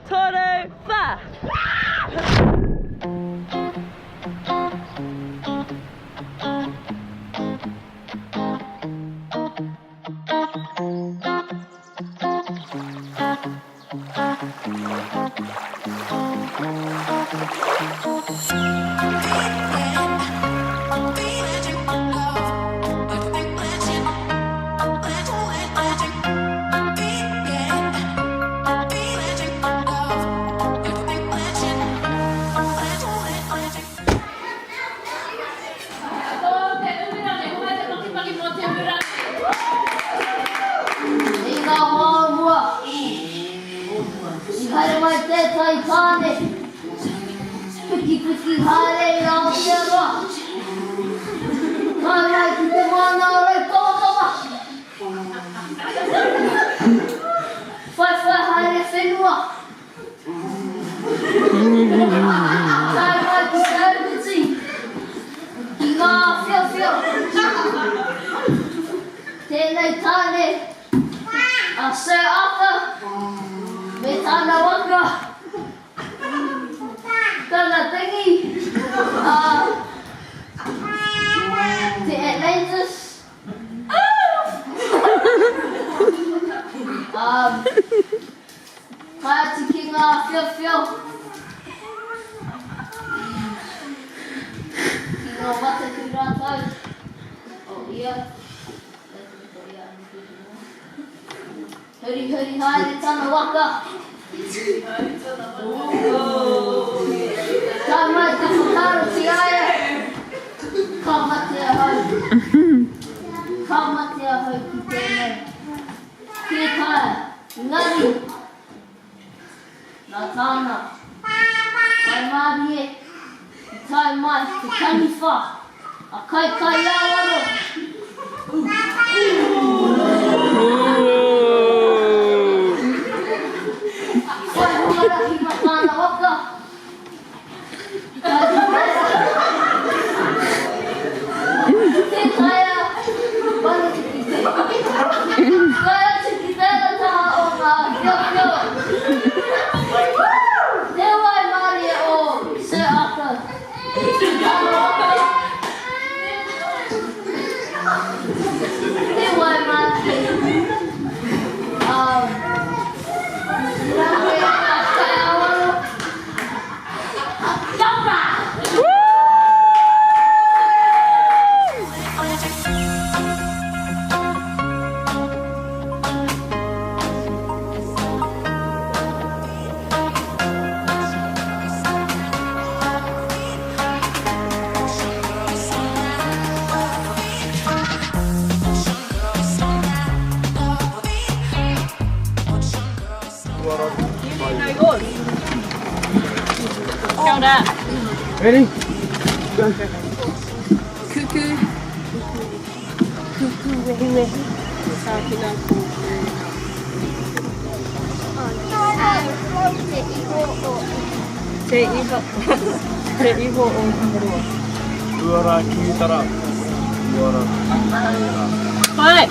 toru, wha! Ko te umurangi, homai te pakipaki mō te umurangi. I ngā wā o mua, i haere mai tētahi tāne, pikipiki haere i Aotearoa, tae mai ki te moana o Raukawakawa, whaiwhai haere whenua, Tae mai ki te aukati, ki ngā whiowhio. Tēnei tāne a Sir Arthur me tāna waka, tana tangi a te Atlantis. Tae atu ki ngā whiowhio, ki ngā mataku rātou, o ia, Hurihuri haere tana waka. Tae mai te whakaaro ki a ia, ka mate ahau. Ka mate ahau ki tēnei. Tē taea, engari, nā tāna waimarie i tae mai te taniwha a Kaikaiāwaro. Whai huarahi mā tāna waka. Tē taea, waihoki ki te. Tae atu ki tērā taha o ngā whiowhio. Te waimarie o Sir Arthur. Te waimarie. Kia ora. Ready? Go. Kuku. Kuku wehiwehi. Tākina ko. Te iho o Te iho. Te iho o Tangaroa. Uara ki tara. Uara ki tara. Hai!